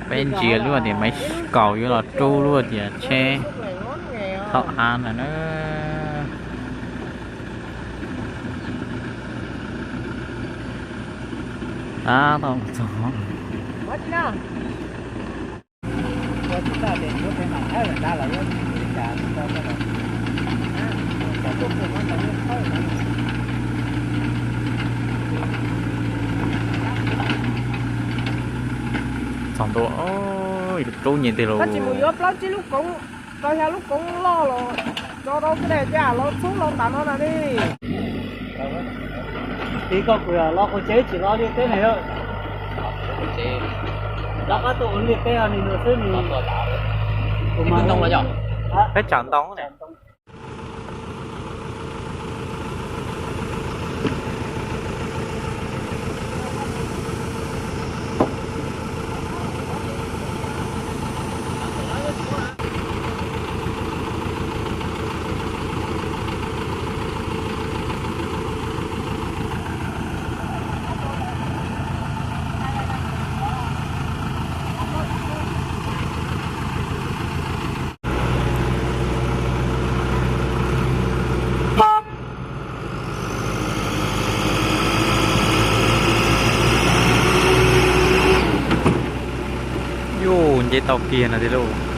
Peb ntsia lub tias Maiv Kaus yuav los rub lub tias tsheb thaum av ntawd na. Tab tom txog. Txog ntua, rub nyias tig lus. Koj tsis mus yuav plaub tsib lub koov, rau xya lub koov loj los tso rau sawv daws coj los txhub los tas no na li. Tiv koj kuv los kuv tsev tsis los liaj teb ne. Los qab tuaj ua liaj teb ho nim no xwb ne. Peb tsam ntoo ne. Yuj, nce tau kiag no tiag lauj.